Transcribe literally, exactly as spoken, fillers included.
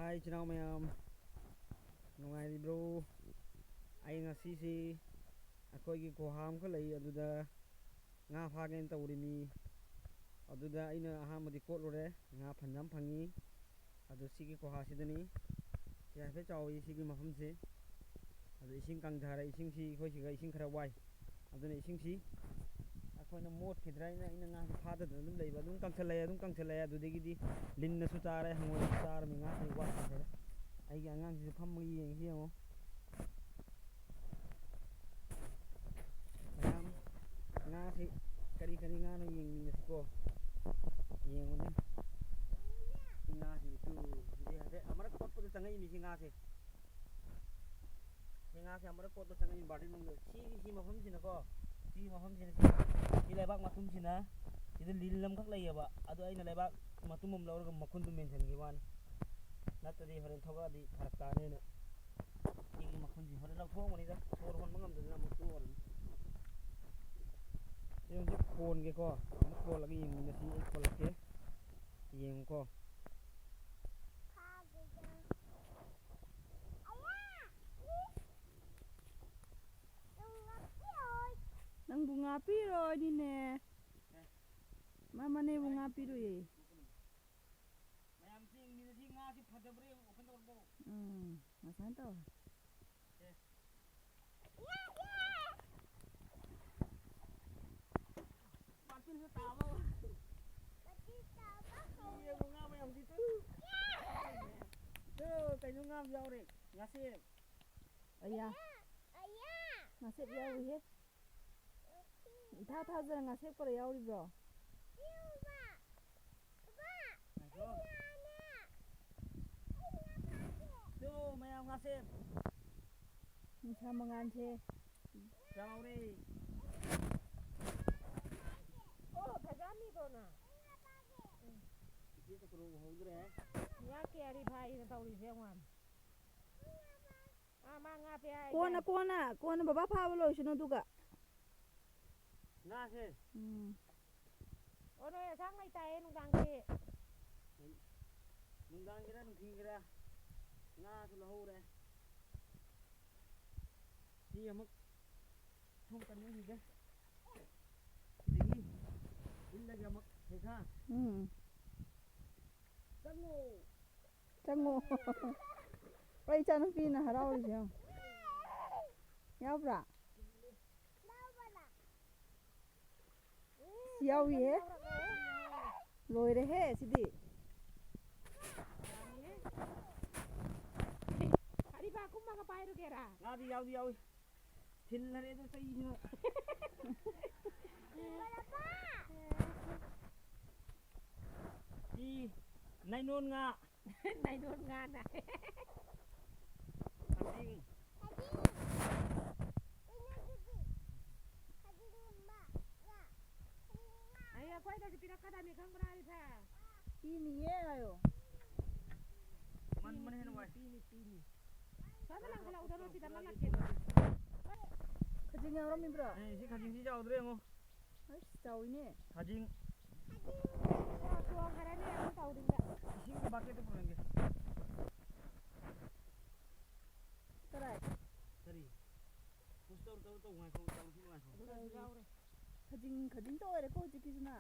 ꯍꯥꯏ, ꯏꯆꯤꯟ ꯏꯅꯥꯎ ꯃꯌꯥꯝ, ꯅꯨꯡꯉꯥꯏꯔꯤꯕ꯭ꯔꯣ? ꯑꯩ ꯉꯁꯤꯁꯤ ꯑꯩꯈꯣꯏꯒꯤ ꯒꯨꯍꯥ ꯑꯃꯈꯛ ꯂꯩ, ꯑꯗꯨꯗ ꯉꯥ ꯐꯥꯒꯦꯅ ꯇꯧꯔꯤꯃꯤ꯫ ꯑꯗꯨꯗ ꯑꯩꯅ ꯑꯍꯥꯟꯕꯗꯤ ꯀꯣꯠꯂꯨꯔꯦ, ꯉꯥ ꯐꯅꯌꯥꯝ ꯐꯪꯉꯤ꯫ ꯑꯗꯨ ꯁꯤꯒꯤ ꯒꯨꯍꯥꯁꯤꯗꯅꯤ꯫ ꯁꯤ ꯍꯥꯏꯐꯦꯠ ꯆꯥꯎꯏ ꯁꯤꯒꯤ ꯃꯐꯝꯁꯤ꯫ ꯑꯗꯨ ꯏꯁꯤꯡ ꯀꯪꯊꯔꯦ, ꯏꯁꯤꯡꯁꯤ ꯑꯩꯈꯣꯏ ꯁꯤꯒ ꯏꯁꯤꯡ ꯈꯔ ꯋꯥꯏ꯫ ꯑꯗꯨꯅ ꯏꯁꯤꯡꯁꯤ ꯑꯩꯈꯣꯏꯅ ꯃꯣꯠꯈꯤꯗ꯭ꯔꯥ ꯍꯥꯏꯅ ꯑꯩꯅ ꯉꯥꯁꯤ ꯐꯥꯗꯗꯅ ꯑꯗꯨꯝ ꯂꯩꯕ꯫ ꯑꯗꯨꯝ ꯀꯪꯁꯜꯂꯛꯑꯦ, ꯑꯗꯨꯝ ꯀꯪꯁꯜꯂꯛꯑꯦ꯫ ꯑꯗꯨꯗꯒꯤꯗꯤ ꯂꯤꯟꯅꯁꯨ ꯆꯥꯔꯦ, ꯍꯪꯉꯣꯏꯅꯁꯨ ꯆꯥꯔꯃꯤ, ꯉꯥꯁꯤ ꯋꯥꯠꯈ꯭ꯔꯦ꯫ ꯑꯩꯒꯤ ꯑꯉꯥꯡꯁꯤꯁꯨ ꯐꯝꯃꯒ ꯌꯦꯡꯉꯤ, ꯌꯦꯡꯉꯣ꯫ ꯃꯌꯥꯝ, ꯉꯥꯁꯤ ꯀꯔꯤ ꯀꯔꯤ ꯉꯥꯅꯣ ꯌꯦꯡꯃꯤꯟꯅꯁꯤꯀꯣ꯫ ꯌꯦꯡꯉꯨꯅꯦ꯫ ꯁꯤ ꯉꯥꯁꯤ ꯇꯨ, ꯁꯤꯗꯤ ꯍꯥꯏꯐꯦꯠ ꯑꯃꯨꯔꯛ ꯀꯣꯠꯄꯗ ꯆꯪꯉꯛꯏꯅꯤ ꯁꯤ ꯉꯥꯁꯦ꯫ ꯁꯤ ꯉꯥꯁꯦ ꯑꯃꯨꯔꯛ ꯀꯣꯠꯄ ꯆꯪꯉꯛꯏꯅꯤ ꯕꯥꯔꯇꯤꯟ ꯃꯅꯨꯡꯗ꯫ ꯁꯤꯒꯤ ꯁꯤ ꯃꯐꯝꯁꯤꯅꯀꯣ, ꯁꯤꯒꯤ ꯃꯐꯝꯁꯤꯅ ꯁꯤ, ꯁꯤ ꯂꯩꯕꯥꯛ ꯃꯇꯨꯝꯁꯤꯅ, ꯁꯤꯗ ꯂꯤꯜ ꯑꯃꯈꯛ ꯂꯩꯌꯦꯕ꯫ ꯑꯗꯨ ꯑꯩꯅ ꯂꯩꯕꯥꯛ ꯃꯇꯨꯝ ꯑꯃ ꯂꯧꯔꯒ ꯃꯈꯨꯟꯗꯨ ꯃꯦꯟꯁꯤꯟꯈꯤꯕ ꯋꯥꯅꯤ꯫ ꯅꯠꯇ꯭ꯔꯗꯤ ꯍꯣꯔꯦꯟ ꯊꯣꯛꯂꯛꯑꯗꯤ ꯐꯔꯛ ꯇꯥꯅꯦꯅ꯫ ꯁꯤꯒꯤ ꯃꯈꯨꯟꯁꯤ ꯍꯣꯔꯦꯟ ꯂꯧꯊꯣꯛꯑꯝꯕꯅꯤꯗ, ꯁꯣꯔ ꯍꯣꯟꯕ ꯉꯝꯗꯗꯅ ꯑꯃꯨꯛ ꯇꯣꯛꯑꯔꯅꯤ꯫ ꯁꯤ ꯍꯧꯖꯤꯛ ꯈꯣꯟꯒꯦꯀꯣ, ꯑꯃꯨꯛ ꯈꯣꯜꯂꯒ ꯌꯦꯡꯃꯤꯟꯅꯁꯤ, ꯑꯩ ꯈꯣꯜꯂꯛꯀꯦ, ꯌꯦꯡꯉꯨꯀꯣ꯫ ꯅꯪꯕꯨ ꯉꯥꯛꯄꯤꯔꯣꯏꯅꯤꯅꯦ꯫ ꯃꯥ ꯃꯅꯦꯕꯨ ꯉꯥꯛꯄꯤꯔꯣꯏꯌꯦ꯫ ꯃꯌꯥꯝ ꯆꯦꯡ ꯃꯤꯗꯗꯤ ꯉꯥꯁꯤ ꯐꯖꯕ꯭ꯔꯥ ꯌꯦꯡꯉꯨ, ꯀꯩꯅꯣ ꯇꯧꯔꯕꯣ? ꯎꯝ, ꯉꯁꯥꯏꯅ ꯇꯧꯔꯦ꯫ ꯁꯦ꯫ ꯕꯥꯇꯤꯟꯁꯨ ꯇꯥꯕ꯫ ꯌꯦꯡꯉꯨ ꯉꯥ ꯃꯌꯥꯝꯁꯤ ꯇꯨ꯫ ꯇꯨ, ꯀꯩꯅꯣ ꯉꯥ ꯑꯃ ꯌꯥꯎꯔꯦ꯫ ꯉꯥꯁꯦ꯫ ꯑꯌꯥ꯫ ꯉꯥꯁꯦꯞ ꯌꯥꯎꯔꯤꯍꯦ꯫ ꯏꯊꯥ ꯊꯥꯖꯔ ꯉꯥꯁꯦꯞ ꯈꯔ ꯌꯥꯎꯔꯤꯕ꯭ꯔꯣ? ꯉꯥꯏꯈꯣ꯫ ꯇꯨ, ꯃꯌꯥꯝ ꯉꯥꯁꯦꯞ꯫ ꯅꯨꯡꯁꯥ ꯃꯉꯥꯜꯁꯦ꯫ ꯆꯥꯎꯔꯦ꯫ ꯑꯣ, ꯐꯖꯅꯤꯗꯣ ꯅꯪ꯫ ꯎꯝ꯫ ꯏꯆꯦ ꯆꯀ꯭ꯔꯨ ꯎꯍꯧꯗ꯭ꯔꯦ꯫ ꯉꯥ ꯀꯌꯥꯔꯤ ꯐꯥꯏꯅ ꯇꯧꯔꯤꯁꯦ ꯌꯦꯡꯉꯣ꯫ ꯑꯥ, ꯃꯥ ꯉꯥ ꯄꯦ ꯍꯥꯏ ꯀꯣꯟꯅ, ꯏꯆꯦ꯫ ꯀꯣꯟꯅ, ꯀꯣꯟꯅ ꯕꯕꯥ ꯐꯥꯕ ꯂꯣꯏꯁꯅꯨ ꯑꯗꯨꯒ꯫ ꯉꯥꯁꯦ꯫ ꯎꯝ꯫ ꯑꯣ, ꯅꯣꯏ ꯑꯁꯥꯡ ꯂꯩꯇꯥꯏꯌꯦ ꯅꯨꯡꯗꯥꯡꯒꯤ꯫ ꯅꯨꯡꯗꯥꯡꯒꯤꯔ ꯅꯨꯡꯊꯤꯟꯒꯤꯔ ꯉꯥꯁꯨ ꯂꯧꯍꯧꯔꯦ꯫ ꯁꯤ ꯑꯃꯨꯛ ꯁꯣꯝ ꯀꯟꯅꯈꯤꯒꯦ꯫ ꯁꯤꯗꯒꯤ ꯏꯜꯂꯒꯦ ꯑꯃꯨꯛ ꯍꯦꯛꯊ꯫ ꯎꯝ꯫ ꯆꯪꯉꯣ꯫ ꯆꯪꯉꯣ꯫ ꯑꯩ ꯏꯆꯥꯅꯨꯄꯤꯅ ꯍꯔꯥꯎꯔꯤꯁꯦ ꯌꯦꯡꯉꯣ꯫ ꯌꯥꯎꯕ꯭ꯔꯥ? ꯁꯤ ꯌꯥꯎꯏꯍꯦ꯫ ꯂꯣꯏꯔꯦꯍꯦ ꯁꯤꯗꯤ꯫ ꯑꯔꯤꯕ ꯀꯨꯝꯃꯒ ꯄꯥꯏꯔꯨꯒꯦꯔꯥ? ꯉꯥꯗꯤ ꯌꯥꯎꯗꯤ ꯌꯥꯎꯏ꯫ ꯊꯤꯜꯂꯔꯦ ꯑꯗꯨ ꯆꯩꯁꯤꯅ꯫ ꯁꯤ ꯅꯥꯏꯂꯣꯟ ꯉꯥ꯫ ꯅꯥꯏꯂꯣꯟ ꯉꯥꯅ꯫ ꯈꯖꯤꯡ꯫ ꯑꯩ ꯑꯩꯈꯣꯏꯗꯁꯨ ꯄꯤꯔꯛꯀꯗꯕꯅꯤ ꯈꯪꯕ꯭ꯔꯥ, ꯑꯔꯤꯐ? ꯄꯤꯅꯤꯌꯦ ꯍꯥꯏꯌꯣ꯫ ꯃꯟꯕꯅ ꯍꯦꯟꯅ ꯋꯥꯏ꯫ ꯄꯤꯅꯤ, ꯄꯤꯅꯤ꯫ ꯁ꯭ꯋꯥꯏꯗ ꯂꯪꯁꯤꯜꯂꯛꯎꯗ, ꯔꯣꯁꯤꯗ ꯅꯪ ꯂꯪꯀꯦꯗꯣ꯫ ꯈꯖꯤꯡ ꯌꯥꯎꯔꯝꯃꯤꯕ꯭ꯔꯣ? ꯑꯦ, ꯁꯤ ꯈꯖꯤꯡꯁꯤ ꯆꯥꯎꯗ꯭ꯔꯦ ꯌꯦꯡꯉꯣ꯫ ꯑꯁ, ꯆꯥꯎꯏꯅꯦ꯫ ꯈꯖꯤꯡ꯫ ꯆꯣꯡꯈ꯭ꯔꯅꯤ ꯑꯃꯨꯛ ꯇꯧꯔꯤꯉꯩꯗ꯫ ꯏꯁꯤꯡꯒꯤ ꯕꯥꯀꯦꯠꯇꯨ ꯄꯨꯔꯛꯑꯒꯦ꯫ ꯀꯗꯥꯏ? ꯀꯔꯤ? ꯄꯨꯁ ꯇꯧꯔ ꯇꯧꯔ ꯇꯧ, ꯉꯥꯏꯈꯣ, ꯇꯧꯔꯁꯤ ꯉꯥꯏꯈꯣ꯫ ꯑꯗꯨꯗꯁꯨ ꯌꯥꯎꯔꯦ꯫ ꯈꯖꯤꯡ, ꯈꯖꯤꯡꯇ ꯑꯣꯏꯔꯦꯀꯣ ꯍꯧꯖꯤꯛꯀꯤꯁꯤꯅ꯫